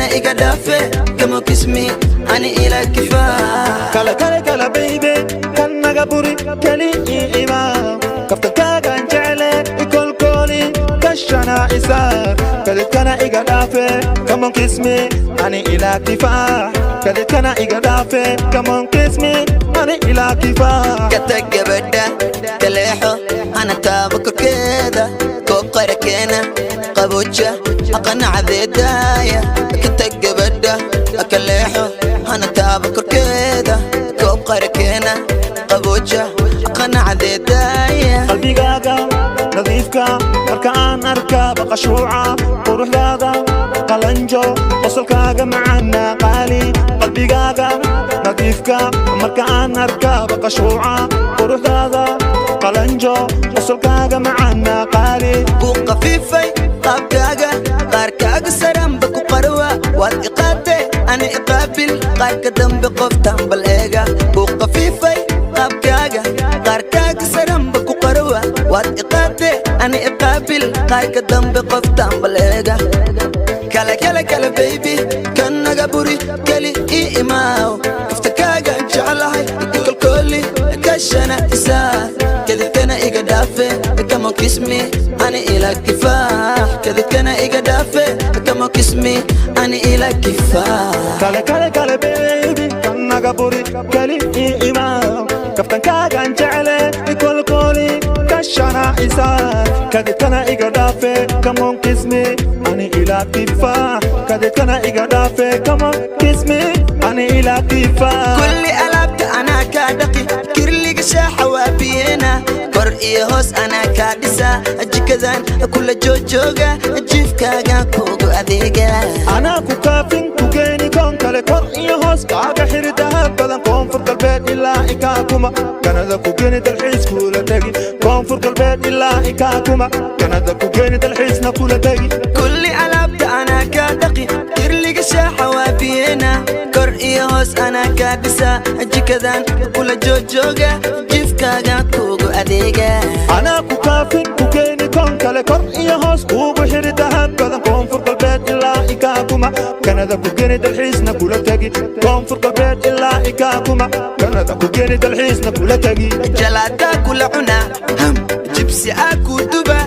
Kadidkana iga dhaafe, come on, kiss me, ani ila kifaax. Kale kale kale baby, kan naga buri, keli ii imaa. Kaftankaagaan jecle, ikolkooli, kashana isaar. Kadidkana iga dhaafe, come on, kiss me, ani ilaa kifaax. Kadidkana iga dhaafe, come on, kiss me, ani ilaa kifaax. Ka tag gabadha, kaleexo, hana taabo korkeeda. Koob qara keena, qabooja aqanacadeedaaya. Ka tag gabadha, kaleexo, hana taabo korkeeda. Koob qara keena, qabooja aqanacadeedaaya. Qalbigaaga nadiifka marka aan arka baqashuuca, quruxdaada qalanjo, qosolkaaga macaana qaali. Qalbigaaga nadiifka marka aan arka baqashuuca, quruxdaada qalanjo, qosolkaaga macaana qaali. Ku qafiifay qaabkaaga, qaarkaaga saranba ku qarwa. Waad iqaate, ani iqaabil, qaarka dambe qoftan bal eega. Ku qafiifay qaabkaaga, qaarkaaga saranba ku qarwa. Waad iqaate, ani iqaabil, qaarka dambe qoftan bal eega. Kale kale kale baby, kan naga buri, keli ii imaaw. Kaftakaaga jeclahay, kolkooli, kashana isaa. Kadibkana iga dhaafe, come on, kiss me, ani ila kifaax. Kadibkana iga dhaafe, come on, kiss me, ani ila kifaax. Kale kale kale baby, kan naga buri, keli ii imaa. Kaftankaagan jecle, ikolkooli, kashana isaar. Kadidkana iga dhaafe, come on, kiss me, ani ilaa kifaax. Kadidkana iga dhaafe, come on, kiss me, ani ilaa kifaax. Kulli alaabta anaa kaa dhaqi, kirliga shaaxa waa biyeena. Kor iyo hoos anaa kaa dhisa, jikadan kula joojooga, jiifkaaga kugu adeega. Anaa ku kaafin, ku geeni koon kale, kor iyo hoos kaaga xiri dahab badan. Koonfur Galbeed ilaa ikaakuma, Kanada ku geeni, dalxiis kula tegi. Koonfur Galbeed ilaa ikaakuma, Kanada ku geeni, dalxiisna kula tegi. Kulli alaabta anaa kaa dhaqi, kirliga shaaxa waa biyeena. Kor iyo hoos anaa kaa dhisa, jikadan kula joojooga, jiifkaaga kugu adeega. Anaa ku kaafin, ku geeni koon kale, kor iyo hoos kuugu xiri dahab badan. Koonfur Galbeed ilaa ikaakuma, Kanada ku geeni, dalxiisna kula tegi. Koonfur Galbeed ilaa ikaakuma, Kanada ku geeni, dalxiisna kula tegi. Jalaataa kula cuna, ham jibsi aa ku duba,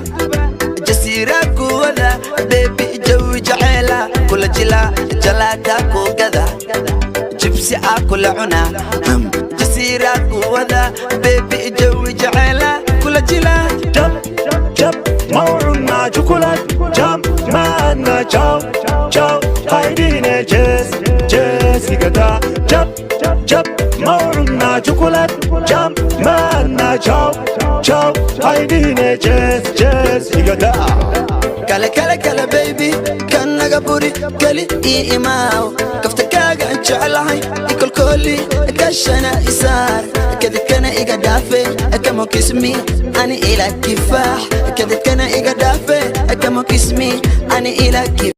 jasiiraa ku wada. Baby, jawi jaceela kula jila, jalaataa ku gada, jibsi aa kula cuna, ham jasiiraa ku wada. Baby, jawi jaceela kula jila. Jab jab mawcunaa jukulad, jam maadna jaw jaw, haydhihine jees jees igada. Jab jab mawcunaa jukulad, jam maadna jaw jaw, haydhihine jees jees igada. Kale kale kale baby, kan naga buri, keli ii imaaw. Kaftakaaga jeclahay, ikolkooli, kashana isaar. Kadibkana iga dhaafe, come on, kiss me, ani ila kifaax. Kadibkana iga dhaafe, come on, kiss me, ani ila kifaax.